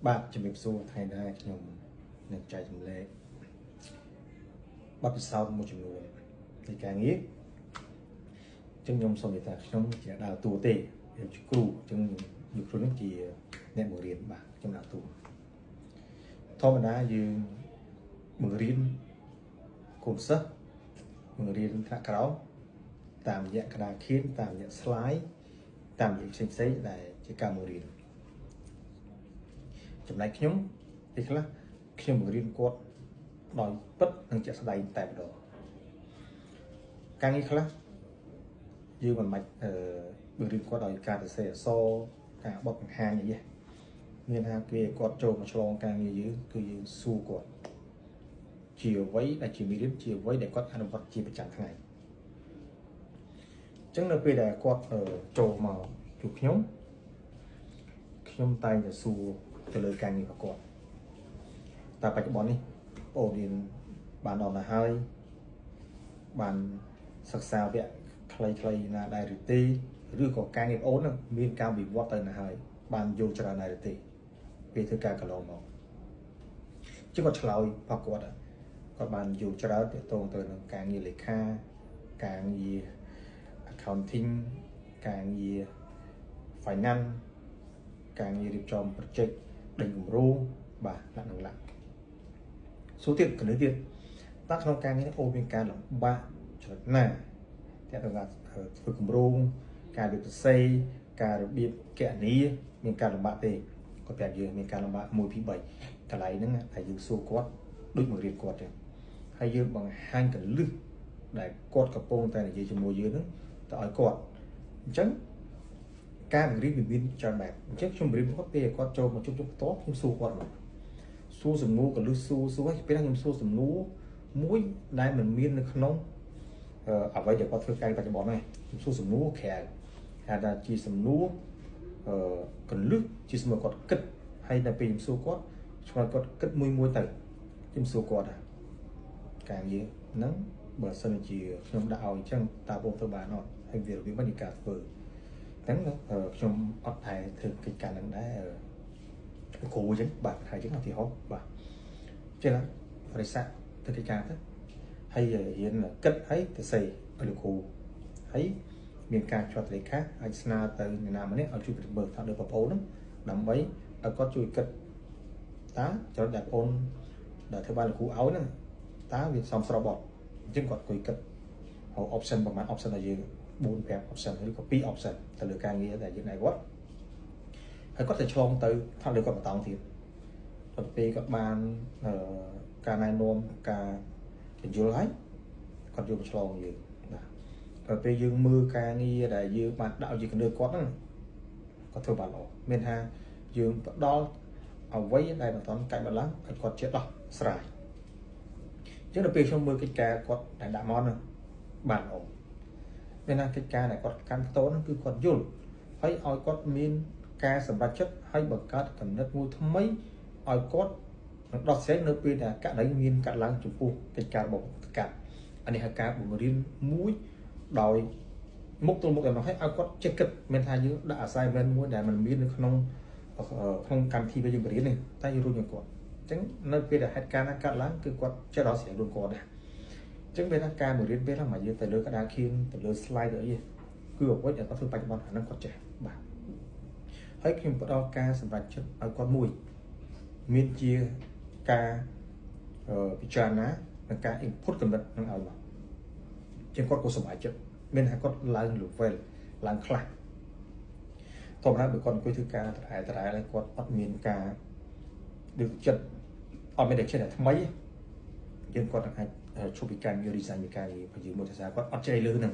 បាទជំរាបសួរថ្ងៃនេះខ្ញុំនឹងចែករំលែកបទពិសោធន៍មួយចំនួននៃការងារអញ្ចឹងខ្ញុំសូមនិយាយថាខ្ញុំជាដើរតួទេខ្ញុំជាគ្រូអញ្ចឹងខ្ញុំគ្រូនេះជាអ្នកបង្រៀនបាទខ្ញុំដើរតួធម្មតាយើងបង្រៀនកូនសិស្សបង្រៀនថ្នាក់ក្រោមតាមរយៈក្តារខៀនតាមរយៈ slide តាមរយៈផ្សេងៗដែលជាការបង្រៀនចំណែកខ្ញុំពេលខ្លះខ្ញុំបង្រៀនគាត់ដោយពិតនិងជាក់ស្ដែងតែម្ដងការងារខ្លះយើងមិនបាច់បង្រៀនគាត់ដោយការសរសេរអក្សរការបត់បង្ហាញអីទេមានថាគេគាត់ចូលមកឆ្លងការងារយើងគឺយើងសួរគាត់ជាអ្វីដែលជាមេរៀនជាអ្វីដែលគាត់អនុវត្តជាប្រចាំថ្ងៃអញ្ចឹងនៅពេលដែលគាត់ចូលមកជួបខ្ញុំខ្ញុំតែងតែសួរទៅលើការងាររបស់គាត់តែបច្ចុប្បន្ននេះបងរៀនបានដល់ទៅហើយបានសិក្សាវគ្គខ្លីៗណាដែរឬទេឬក៏ការងារបងអូននឹងមានការវិវត្តទៅណាហើយបានយល់ច្រើនដែរឬទេពេលធ្វើការកន្លងមកជាគាត់ឆ្លើយរបស់គាត់គាត់បានយល់ច្រើនទាក់ទងទៅនឹងការងារលេខាការងារ accounting ការងារ finance ការងាររៀបចំ project ដេញគម្រោងបាទលក្ខណៈសួរទៀតកលឹះទៀតតើក្នុងការងារអូមានការលំបាកចំណុចណាទាក់ទងការធ្វើគម្រោងការរៀបសរសេរការរបៀបកណនីមានការលំបាកទេគាត់ប្រាប់យើងមានការលំបាក1 2 3កន្លែងហ្នឹងតែយើងសួរគាត់ដូចបង្រៀនគាត់ចឹងហើយយើងបង្ហាញកលឹះដែលគាត់កំពុងតែនិយាយជាមួយយើងហ្នឹងទៅឲ្យគាត់អញ្ចឹងការបង្រៀនវាមានច្រើនបែបអញ្ចឹងខ្ញុំបង្រៀនគាត់ពេលគាត់ចូលមកជួបជុំផ្ទាល់ខ្ញុំសួរគាត់មកសួរសំណួរកលឹះសួរសួរហើយពេលហ្នឹងខ្ញុំសួរសំណួរមួយដែលមិនមាននៅក្នុងអ្វីដែលគាត់ធ្វើការបច្ចុប្បន្នហ្នឹងខ្ញុំសួរសំណួរក្រៅហៅថាជាសំណួរកលឹះជាសំណួរគាត់គិតហើយដល់ពេលខ្ញុំសួរគាត់ឆ្លើយគាត់គិតមួយមួយទៅខ្ញុំសួរគាត់ថាការងារហ្នឹងបើសិនជាខ្ញុំដាក់ឲ្យអញ្ចឹងតើបងធ្វើបានអត់ហើយវារបៀបម៉េចនៃការធ្វើហ្នឹងខ្ញុំអត់តែធ្វើកិច្ចការហ្នឹងដែរគ្រូអញ្ចឹងបាទហើយអញ្ចឹងឧទាហរណ៍បាទចេះឡាបរិស័ទធ្វើកិច្ចការទៅហើយរៀនគិតហើយទៅសេឲ្យលោកគ្រូហើយមានការជាប់លេខាអាចស្នើទៅអ្នកណាម្នាក់ឲ្យជួយពិមើលថាដូចបងប្អូនហ្នឹងដើម្បីឲ្យគាត់ជួយគិតតើចំណុចដែលបងប្អូនដែលធ្វើបានលោកគ្រូឲ្យហ្នឹងតើវាសមស្របអត់អញ្ចឹងគាត់អង្គុយគិតហើយ option ប្រហែល option ឲ្យយើង4 5 option ឬក៏2 option ទៅលើការងារដែលយើងឯងគាត់ហើយគាត់ទៅឆ្លងទៅថាលើគាត់បន្តទៀតដល់ពេលគាត់បានការណែនាំការបញ្យល់ហើយគាត់យកមកឆ្លងយើងបាទដល់ពេលយើងមើលការងារដែលយើងបានដាក់ឲ្យជាកណ្ដឺគាត់ហ្នឹងគាត់ធ្វើបានល្អមានថាយើងផ្ដល់អ្វីដែលមិនទាន់កាច់មកឡើងឲ្យគាត់ចេះដោះស្រាយអញ្ចឹងដល់ពេលខ្ញុំមើលកិច្ចការគាត់ដែលដាក់មកហ្នឹងបានល្អមានថាកិច្ចការដែលគាត់កាន់ផ្ទាល់ហ្នឹងគឺគាត់យល់ហើយឲ្យគាត់មានការសម្រេចចិត្តហើយបង្កើតកំណត់មួយថ្មីឲ្យគាត់នឹងដោះស្រាយនៅពេលដែលករណីមានកាត់ឡើងចំពោះកិច្ចការរបស់កាត់អានេះហៅការបង្រៀនមួយដោយមុខទល់មុខតែមកឲ្យគាត់ចេះគិតមានថាយើងដាក់ assignment មួយដែលมันមាននៅក្នុងក្នុងកម្មវិធីដែលយើងបង្រៀននេះតែយើងរួចនឹងគាត់អញ្ចឹងនៅពេលដែលហេតុការណ៍ណាកាត់ឡើងគឺគាត់ចេះដោះស្រាយខ្លួនគាត់ដែរអញ្ចឹងពេលថាការបង្រៀនពេលហ្នឹងមកយើងទៅលើក្តារខៀនទៅលើ slide ទៅអីគឺអ្វីដែលគាត់ធ្វើបច្ចុប្បន្នអាហ្នឹងគាត់ចេះបាទហើយខ្ញុំផ្ដល់ការសម្រេចចិត្តឲ្យគាត់មួយមានជាការពិចារណានិងការ input កំណត់នឹងឲ្យមកជាងគាត់ក៏សប្បាយចិត្តមានថាគាត់ឡើង level ឡើងខ្លះធម្មតាបើគាត់អង្គុយធ្វើការដដែលដដែលហើយគាត់អត់មានការលើកចិត្តអត់មានតែចិត្តតែថ្មីយើងគាត់នឹងអាចឈប់ពីការងារ resign ពីការងារព្រោះយើងមកថាគាត់អត់ចេះលើហ្នឹង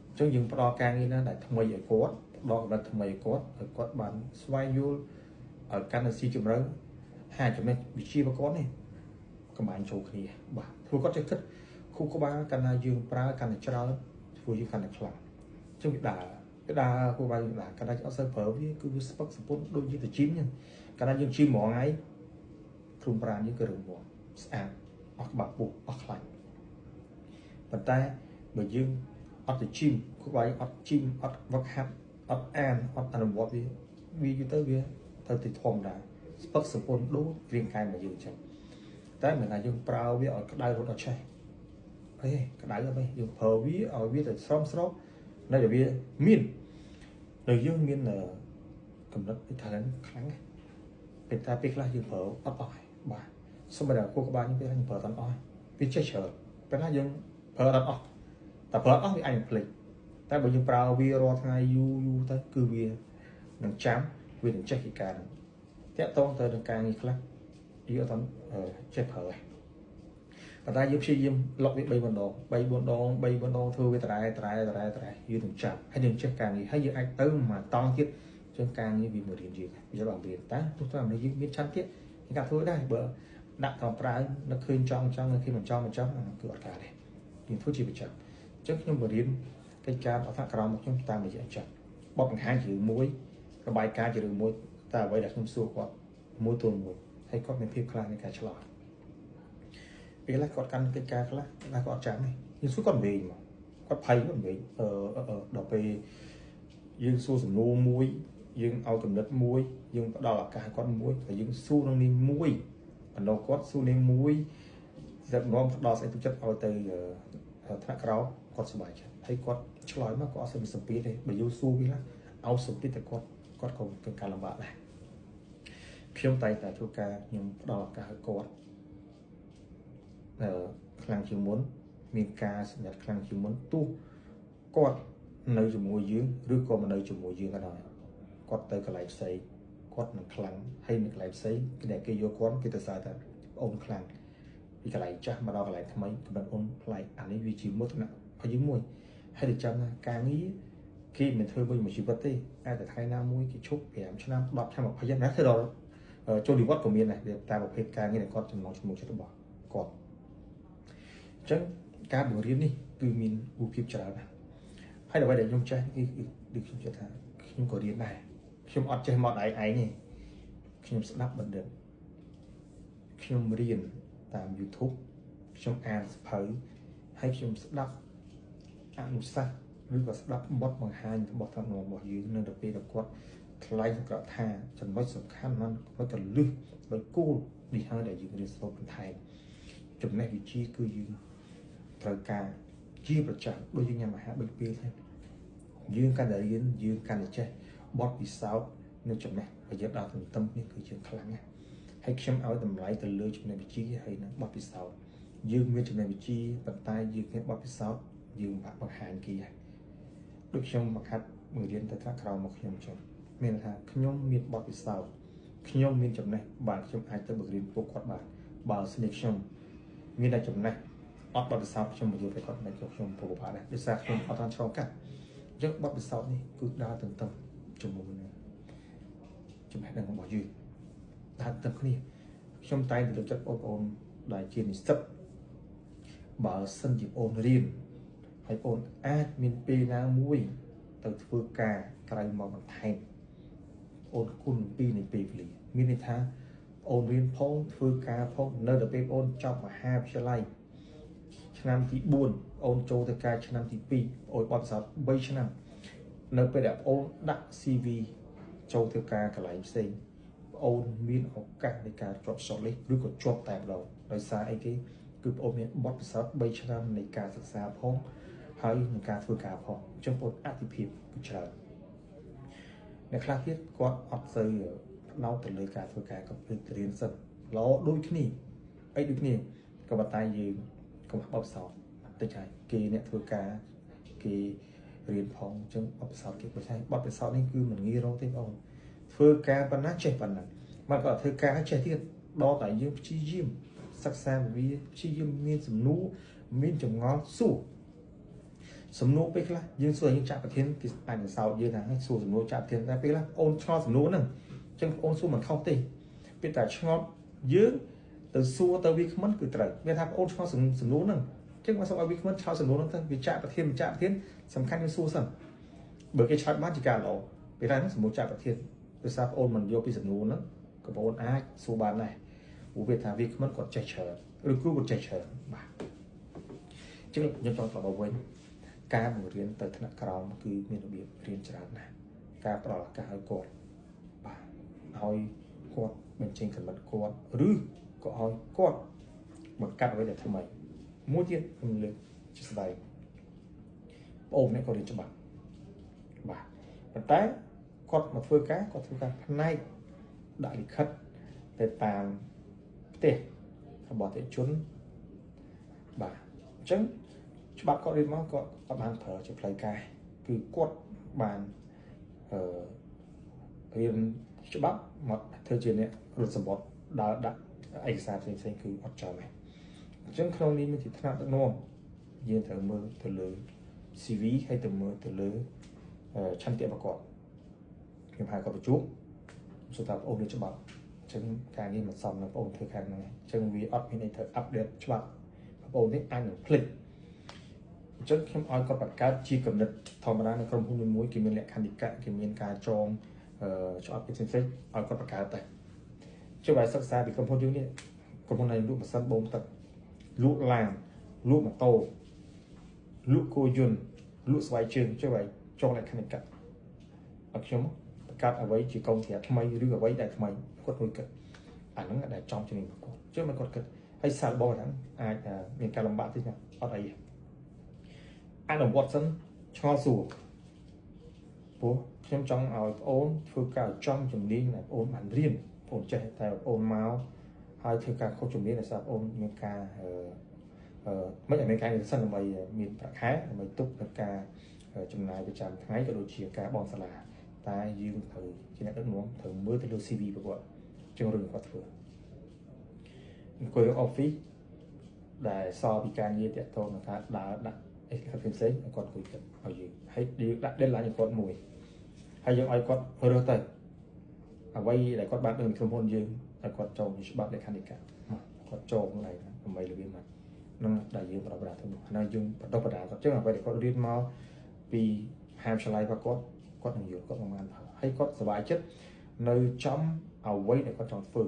អញ្ចឹងយើងផ្ដល់ការងារណាដែលថ្មីឲ្យគាត់ផ្ដល់កំណត់ថ្មីឲ្យគាត់ឲ្យគាត់បានស្វែងយល់ឲ្យកាន់តែស៊ីជម្រៅហាចំណេះវិជ្ជារបស់គាត់នេះកំបាញ់ចូលគ្នាបាទធ្វើគាត់ចេះគិតខួរក្បាលកាន់តែយើងប្រើកាន់តែច្រើនធ្វើយើងកាន់តែខ្លាំងអញ្ចឹងវាដើរខួរក្បាលយើងដើរកាន់តែអត់សូវប្រើវាគឺវាស្ពឹកសពុនដូចយើងទៅជីមអញ្ចឹងកាន់តែយើងជីមហ្មងថ្ងៃខ្លួនប្រាណយើងគឺរឹងមាំស្អាតអស់ក្បាលពោះអស់ខ្លាញ់ប៉ុន្តែបើយើងអត់ទៅជីមខួរក្បាលអត់ជីមអត់វឹកហាត់អត់អានអត់អនុវត្តវាយូរទៅវាទៅទីធម្មតា ស្ពឹកសពុនដូចរាងកាយរបស់យើងចឹងតែមិនថាយើងប្រើវាឲ្យក្តៅរហូតដល់ឆេះអីក្តៅអីយើងប្រើវាឲ្យវាទៅស្រោមស្របនៅតែវាមាននៅយើងមានកម្រិត talent ខ្លាំងពេលតែពេលខ្លះយើងប្រើអត់អស់ហើយបាទសូម្បីតែគោក្បាលនេះពេលខ្លះយើងប្រើអត់អស់វាចេះច្រើនពេលខ្លះយើងប្រើអត់អស់តែប្រើអស់វាអាចនឹងភ្លេចតែបើយើងប្រើវារាល់ថ្ងៃយូរយូរទៅគឺវានឹងចាំវានឹងចេះពីការហ្នឹងតាក់ទងទៅនឹងការងារខ្លះយើងអត់ចេះប្រើទេប៉ុន្តែយើងព្យាយាមលុកវា3 4ដង3 4ដង3 4ដងធ្វើវាត្រែត្រែត្រែត្រែយើងនឹងចាប់ហើយយើងចេះការងារហើយយើងអាចទៅមួយតង់ទៀតចឹងការងារវាមករៀនយើងវាចាប់រៀនតាទោះតែមនុស្សយើងមានឆន្ទៈในការធ្វើដែរបើដាក់តប្រើនៅឃើញចង់ចង់នៅឃើញមិនចង់មិនចង់គឺអត់ការទេយើងធ្វើជាប្រចាំអញ្ចឹងខ្ញុំបរៀនកិច្ចការអត្ថក្រមរបស់ខ្ញុំតាមរយៈអញ្ចឹងបទបង្ហាញជារឿងមួយរបាយការណ៍ជារឿងមួយតែអ្វីដែលខ្ញុំសួរគាត់មួយទល់មួយហើយគាត់មានភាពខ្លាំងในការឆ្លើយពេលខ្លះគាត់កាន់កិច្ចការខ្លះតែគាត់អត់ចាំទេយើងសួរគាត់វិញមកគាត់ភ័យគាត់វិញដល់ពេលយើងសួរសំណួរមួយយើងឲ្យកំណត់មួយយើងផ្ដល់ឱកាសឲ្យគាត់មួយតែយើងសួរនឹងនេះមួយបណ្ដោះគាត់សួរនេះមួយសម្រាប់ផ្ដល់ស្អីទុកចិត្តឲ្យទៅថ្នាក់ក្រោមគាត់សប្បាយចិត្តហើយគាត់ឆ្លើយមកគាត់អត់សូវមានសម្ពាធទេបើយើងសួរវាឲ្យសម្ពាធតែគាត់គាត់ក៏មានការលំបាកដែរខ្ញុំតែតែធ្វើការខ្ញុំផ្ដល់ឱកាសឲ្យគាត់ខ្លាំងជាងមុនមានការសម្រេចខ្លាំងជាងមុនទោះគាត់នៅជាមួយយើងឬក៏មិននៅជាមួយយើងក៏ដោយគាត់ទៅកន្លែងផ្សេងគាត់នឹងខ្លាំងហើយនៅកន្លែងផ្សេងគេគេយកគាត់គេទៅសើថាអូនខ្លាំងពីកន្លែងចាស់មកដល់កន្លែងថ្មីកម្រិតអូនប្លែកអានេះវាជាមោទនៈរបស់យើងមួយហើយទៅចាំថាការងារគេមិនធ្វើមួយជីវិតទេអាចតែថ្ងៃណាមួយគេឈប់5ឆ្នាំ10ឆ្នាំ20ឆ្នាំណាធ្វើដល់ចូលនិវត្តន៍ក៏មានដែរតាមប្រភេទការងារដែលគាត់ចំណងចំណូលចិត្តរបស់គាត់អញ្ចឹងការបង្រៀននេះគឺមានរូបភាពច្រើនណាស់ហើយអ្វីដែលខ្ញុំចេះគឺដូចខ្ញុំជឿថាខ្ញុំក៏រៀនដែរខ្ញុំអត់ចេះមកឯងឯងទេខ្ញុំស្ដាប់បណ្ឌិតខ្ញុំរៀនតាម YouTube ខ្ញុំអានសភៅហើយខ្ញុំស្ដាប់អនុសាសន៍ឬក៏ស្ដាប់បទបង្ហាញរបស់ថ្នាក់របស់យើងនៅដល់ពេលដែលគាត់ថ្លែងសង្កត់ថាចំណុចសំខាន់มันគាត់ទៅលឹះដោយគោលនេះហើយដែលយើងរៀនសូត្របន្ថែមចំណេះវិជ្ជាគឺយើងត្រូវការជាប្រចាំដូចយើងញ៉ាំអាហារបីពេលទេយើងកាន់តែរៀនយើងកាន់តែចេះបទពិសោធន៍នៅចំណេះប្រយុទ្ធដល់ទន្ទឹមនេះគឺជាខ្លាំងណាស់ហើយខ្ញុំឲ្យតម្លៃទៅលើចំណេះវិជ្ជាហើយនឹងបទពិសោធន៍យើងមានចំណេះវិជ្ជាប៉ុន្តែយើងមានបទពិសោធន៍យើងបង្ហាញគេហើយដូចខ្ញុំបង្ហាត់បង្រៀនទៅថ្នាក់ក្រោមមកខ្ញុំចឹងមានថាខ្ញុំមានបទពិសោធន៍ខ្ញុំមានចំណេះបាទខ្ញុំអាចទៅបង្រៀនពួកគាត់បានបើស្នេហ៍ខ្ញុំមានតែចំណេះអត់បទពិសោធន៍ខ្ញុំមកយល់ទៅគាត់មិនក៏ខ្ញុំពិបាកដែរដោយសារខ្ញុំអត់បានឆ្លងកាត់អញ្ចឹងបទពិសោធន៍នេះគឺដើរទន្ទឹមជាមួយនឹងចំណេះដឹងរបស់យើងដើរទន្ទឹមគ្នាខ្ញុំតែងតែលើកចិត្តបងប្អូនដែលជានិស្សិតបើសិនជាបងរៀនហើយបងអាចមានពេលណាមួយទៅធ្វើការក្រៅមកបន្ថែមអូនគុណ2នៃពេលវេលាមានន័យថាអូនរៀនផងធ្វើការផងនៅដល់ពេលអូនចប់មហាវិទ្យាល័យឆ្នាំទី4អូនចូលទៅការឆ្នាំទី2អូនបទពិសោធន៍3ឆ្នាំនៅពេលដែលអូនដាក់ CV ចូលធ្វើការកន្លែងផ្សេងអូនមានឱកាសនៃការជាប់ shortlist ឬក៏ជាប់តែម្ដងដោយសារអីគេគឺបងមានបទពិសោធន៍3ឆ្នាំនៃការសិក្សាផងហើយនឹងការធ្វើការផងអញ្ចឹងបងអតិភិបគឺច្រើនអ្នកខ្លះទៀតគាត់អត់សូវផ្ដោតទៅលើការធ្វើការគាត់ទៅរៀនសិនល្អដូចគ្នាអីដូចគ្នាក៏ប៉ុន្តែយើងកុំបទពិសោធន៍បន្តិចហើយគេអ្នកធ្វើការគេរៀនផងអញ្ចឹងបទពិសោធន៍គេបើឆៃបទពិសោធន៍នេះគឺមិនងាយរកទេបងធ្វើការប៉ុណ្ណាចេះប៉ុណ្ណឹងមកក៏ធ្វើការចេះទៀតដល់តែយើងព្យាយាមសិក្សាវាព្យាយាមមានសំណួរមានចម្ងល់សួរសំណួរពេលខ្លះយើងសួរយើងចាក់ប្រធានគេអាចនឹងសោតយើងថាសួរសំណួរចាក់ប្រធានតែពេលខ្លះអូនឆ្ងល់សំណួរហ្នឹងអញ្ចឹងអូនសួរមិនខុសទេពេលតែឆ្ងល់យើងទៅសួរទៅវាគ្មិនគឺត្រូវមានថាអូនឆ្ងល់សំណួរហ្នឹងអញ្ចឹងមកសូមឲ្យវាគ្មិនឆ្លើយសំណួរហ្នឹងទៅវាចាក់ប្រធានចាក់ប្រធានសំខាន់យើងសួរសិនបើគេឆ្លើយបានជាការល្អពេលហ្នឹងសំណួរចាក់ប្រធានដោយសារអូនមិនយកពីសំណួរហ្នឹងក៏បងអូនអាចសួរបានដែរព្រោះវាថាវាគ្មិនគាត់ចេះច្រើនឬគ្រូគាត់ចេះច្រើនបាទអញ្ចឹងខ្ញុំចង់ត្រឡប់មកវិញការបង្រៀនទៅថ្នាក់ក្រោមគឺមានរបៀបរៀនច្រើនណាស់ការផ្ដល់ឱកាសឲ្យគាត់បាទឲ្យគាត់ បញ្ចេញកំណត់គាត់ឬក៏ឲ្យគាត់បង្កាត់អ្វីដែលថ្មីមួយទៀតខ្ញុំលើកជាស្ដែងបងអូននេះក៏រៀនច្បាប់បាទប៉ុន្តែគាត់មកធ្វើការគាត់ធ្វើការផ្នែកដាក់លិខិតទៅតាមផ្ទះរបស់អតិជនបាទអញ្ចឹងច្បាប់គាត់រៀនមកគាត់អត់បានប្រើជាផ្លូវការគឺគាត់បានរៀនច្បាប់មកធ្វើជាអ្នករត់សម្បត្តិដើរដាក់ឯកសារផ្សេងៗគឺអត់ចំទេអញ្ចឹងក្នុងនេះមានជាថ្នាក់ដឹកនាំយើងត្រូវមើលទៅលើ CV ហើយទៅមើលទៅលើឆន្ទៈរបស់គាត់ខ្ញុំហៅគាត់ប្រជុំសួរថាបងអូនរៀនច្បាប់អញ្ចឹងការងារមិនសមនឹងបងអូនធ្វើខាងហ្នឹងអញ្ចឹងវាអត់មានអីត្រូវអាប់ដេតច្បាប់បងអូននេះអាចនឹងភ្លេចអញ្ចឹងខ្ញុំឲ្យគាត់បង្កើតជាកំណត់ធម្មតានៅក្រុមហ៊ុនមួយគេមានលក្ខន្តិកៈគេមានការចងច្បាប់ផ្សេងៗឲ្យគាត់បង្កើតទៅជួយឲ្យសិក្សាពីក្រុមហ៊ុនយើងនេះក្រុមហ៊ុននេះលក់ម៉ាស៊ីនបូមទឹកលក់ឡានលក់ម៉ូតូលក់គោយន្តលក់ស្បែកជើងជួយឲ្យចងលក្ខន្តិកៈឲ្យខ្ញុំបង្កើតអ្វីជាកងត្រាថ្មីឬអ្វីដែលថ្មីគាត់មួយគិតអាហ្នឹងដែលចំជំនាញរបស់គាត់ជួយមកគាត់គិតហើយសាររបស់ហ្នឹងអាចមានការលំបាកតិចណាអត់អីអនុវត្តសិនឆ្ងល់សួរព្រោះខ្ញុំចង់ឲ្យបងអូនធ្វើការចំជំនាញដែលបងអូនបានរៀនបងអូនចេះតែបងអូនមកហើយធ្វើការខុសជំនាញដោយសារបងអូនមានការមិនឲ្យមានការងារសិនដើម្បីមានប្រាក់ខែដើម្បីទប់នឹងការចំណាយប្រចាំថ្ងៃក៏ដូចជាការបង់សាលាតែយើងត្រូវជាអ្នកដឹកនាំត្រូវមើលទៅលើ CV របស់គាត់ចឹងរឿងគាត់ធ្វើអង្គុយ office ដែលសល់ពីការងារតាក់ទងនឹងការដើរដាក់អីផ្សេងៗគាត់អង្គុយគិតឲ្យយើងហើយយើងដាក់ deadline ឲ្យគាត់មួយហើយយើងឲ្យគាត់រើសទៅអ្វីដែលគាត់បានដឹងក្រុមហ៊ុនយើងឲ្យគាត់ចូលច្បាប់លក្ខន្តិកៈគាត់ចូលខ្លួនឯងដើម្បីរបៀបហ្នឹងនឹងដែលយើងប្រដៅទៅនោះហើយយើងបដិបដាគាត់ចឹងអ្វីដែលគាត់រៀនមកពីហាមឆ្លៃរបស់គាត់គាត់នឹងយល់គាត់ប្រហែលហើយគាត់សប្បាយចិត្តនៅចំអ្វីដែលគាត់ចង់ធ្វើ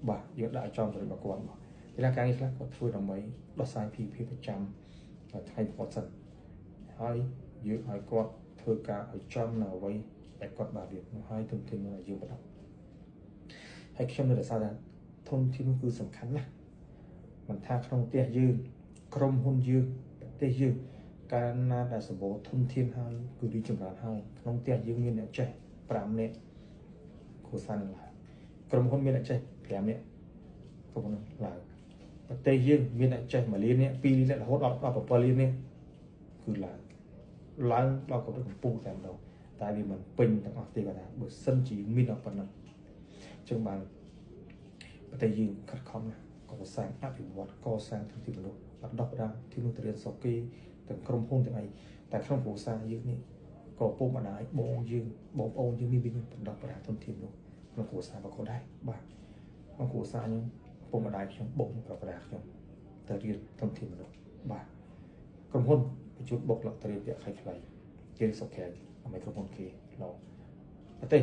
បាទយើងដាក់ចំទៅរបស់គាត់មកពេលការងារខ្លះគាត់ធ្វើដើម្បីដោះស្រាយពីភាពប្រចាំថ្ងៃគាត់សិនហើយយើងឲ្យគាត់ធ្វើការឲ្យចំនៅអ្វីដែលគាត់បានរៀននោះហើយធនធាននោះឲ្យយើងបដិហើយខ្ញុំនៅរក្សាថាធនធាននោះគឺសំខាន់ណាស់មិនថាក្នុងផ្ទះយើងក្រុមហ៊ុនយើងប្រទេសយើងកាលណាដែលសម្បូរធនធានហើយគឺរីកចម្រើនហើយក្នុងផ្ទះយើងមានអ្នកចេះ5នាក់គ្រួសារនឹងឡើងក្រុមហ៊ុនមានអ្នកចេះ5នាក់ក្រុមហ៊ុននឹងឡើងប្រទេសយើងមានអ្នកចេះ1លាននាក់2លាននាក់រហូតដល់17លាននាក់គឺឡើងឡើងដល់កម្រិតកំពូលតែម្ដងតែវាមិនពេញទាំងអស់ទេគាត់ថាបើសិនជាមានដល់ប៉ុណ្ណឹងចឹងបានប្រទេសយើងខិតខំណាស់កសាងអភិវឌ្ឍកសាងធនធានមនុស្សបណ្ដុះបណ្ដាលទីនោះទៅរៀនស្រុកគេទាំងក្រុមហ៊ុនទាំងអីតែក្នុងគ្រួសារយើងនេះក៏ពុកម្ដាយបងយើងបងប្អូនយើងមានបណ្ដុះបណ្ដាលធនធានមនុស្សក្នុងគ្រួសាររបស់គាត់ដែរបាទក្នុងគ្រួសារខ្ញុំពុកម្ដាយខ្ញុំបងប្រពន្ធខ្ញុំទៅរៀនធនធានមនុស្សបាទក្រុមហ៊ុនបញ្ជូនបុគ្គលិកទៅរៀនវគ្គខ្លីៗគេស្រុកក្រៅដើម្បីក្រុមហ៊ុនគេឡប្រទេស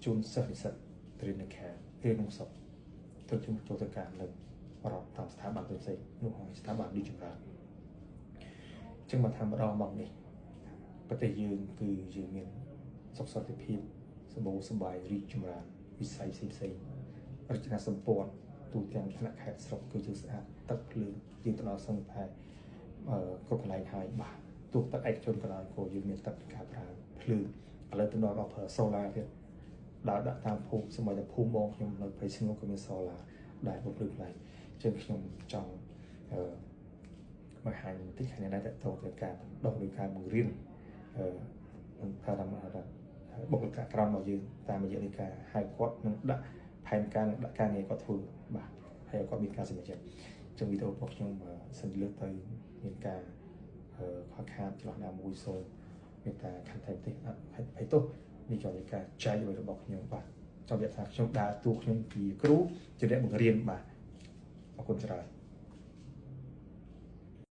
ជូនសិស្សនិស្សិតទៅរៀននៅខេត្តរៀនក្នុងស្រុកទៅជុំចូលទៅការនៅរដ្ឋតាមស្ថាប័នផ្សេងៗនោះហើយស្ថាប័នរីកចម្រើនចឹងមកថាម្ដងមកនេះប្រទេសយើងគឺយើងមានសុខសន្តិភាពសម្បូរសប្បាយរីកចម្រើនវិស័យផ្សេងៗរចនាសម្ព័ន្ធទូទាំងថ្នាក់ខេត្តស្រុកគឺយើងស្អាតទឹកភ្លើងយើងទៅដល់សឹងតែគ្រប់កន្លែងហើយបាទទោះទឹកឯកជនក៏ដោយក៏យើងមានទឹកការប្រើភ្លើងឥឡូវទៅដល់ប្រើ solar ទៀតដើរដាក់តាមភូមិសម័យតែភូមិបងខ្ញុំនៅព្រៃស្ងួតក៏មាន solar ដែលបំភ្លឺកន្លែងចឹងខ្ញុំចង់បង្ហាញបន្តិចខាងនេះដែរតទៅទៅការដោះឬការបង្រៀនថាតាមបុគ្គលិកក្រមរបស់យើងតាមរយៈនៃការហៅគាត់នឹងដាក់ផែនការនឹងដាក់ការងារគាត់ធ្វើបាទហើយគាត់មានការសម្រេចចិត្តចឹងវីដេអូរបស់ខ្ញុំសិនលើកទៅមានការខ្វះខាតចន្លោះណាមួយសូមមេត្តាខន្តីទេអត់ហើយទោះនេះជាការចែករបស់ខ្ញុំបាទចង់និយាយថាខ្ញុំដើរតួខ្ញុំជាគ្រូជាអ្នកបង្រៀនបាទអរគុណច្រើន